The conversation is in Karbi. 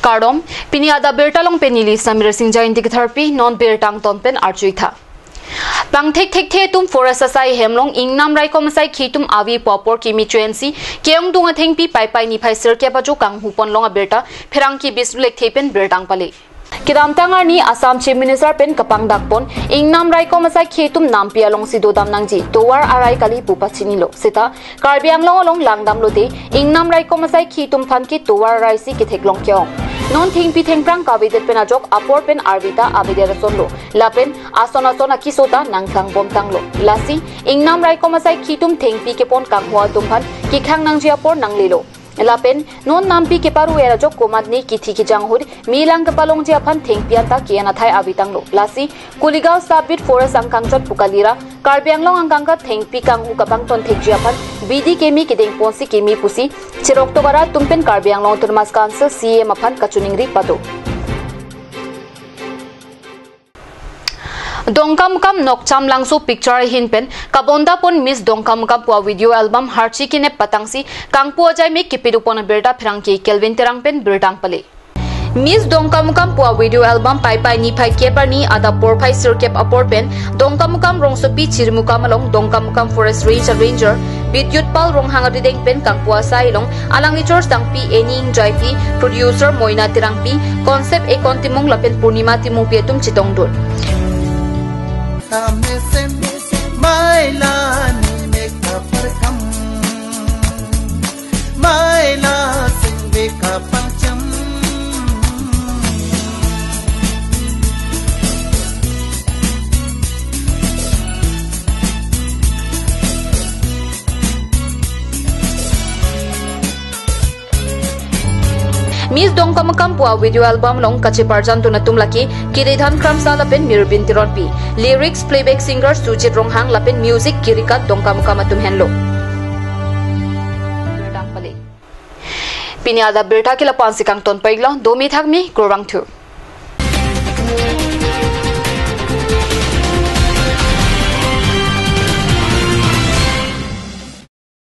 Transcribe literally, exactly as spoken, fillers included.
Kardom, pini adap birta along pen neli Samir Singja Ingti ketharpi, non birta angton pen arjuitha. Pangthek thekthe atum forest asai hem along Ingnam Raikom Asaikhi atum avi pu apor kimi chuensi ke-ongdung athengpi Paipai niphai sirkep ajo kanghu ponlong abirta pherangke Bisnu Lekthe pen birta nangpale. Kedamtang arni Assam Chief Minister pen kapangdakpon Ingnam Raikom Asaikhi atum nampi alongsi dodam nangji, tovar arai kali pu pachinilo. Seta Karbi Anglong along langdam lote Ingnam Raikom Asaikhi atum aphan ke tovar arai si ketheklong ke-ong. Non thengpi thengphrang kavedet pen ajok apor pen arvi ta avedet asonlo. Lapen ason ason akeso ta nangklangbom tanglo. Lasi Ingnam Raikom Asaikhi atum thengpi kepon kanghu atum aphan kekhang nangji apor nanglelo. Lapen non nampi keparu-er ajok komatne kithi kejang ahut me lang kepalongji aphan thengpi anta ke-en athai avi tanglo. Lasi Kuligaon Sub-Beat Forest angkangchot pu kali ra Karbi Anglong angkang ke thengpi kanghu kapangton thekji aphan bidi keme kedengponsi keme pusi cheroktok arat atum pen Karbi Anglong Autonomous Council C E M aphan kachiningri pado. Dongkamukam Nokcham Langso picture ahin pen kabondapon Miss Dongkamukam pu avideo album harchi kenep patangsi kangpu ajai me kepidupon abirta pherangke Kelvin Terang pen birta nangpale. Miss Dongkamukam pu avideo album Paipai niphai kep arni adap porphai sirkep apor pen Dongkamukam rongsopi Chirimukam along Dongkamukam Forest Range a-ranger Bidyut Pal Ronghang arideng pen kangpu asai along alangli chor sangpi Eni Ingjaiti, producer Moina Terangpi, concept Ekon Timung lapen Purnima Timungpi atum chetongdun. Kame sem maila ni me kaparkam. Maila singve kapangcham. Miss Dongkamukam pu avideo album along kacheparjandun atum lake Kiridhan Kramsa lapen Mirbin Teronpi, lyrics playback singer Sujit Ronghang lapen music Kirikat Dongkamukam atum henlo. Pini adap birta ke lapu-ansi kangton pajirlo, domi thakmi, kurvangthu.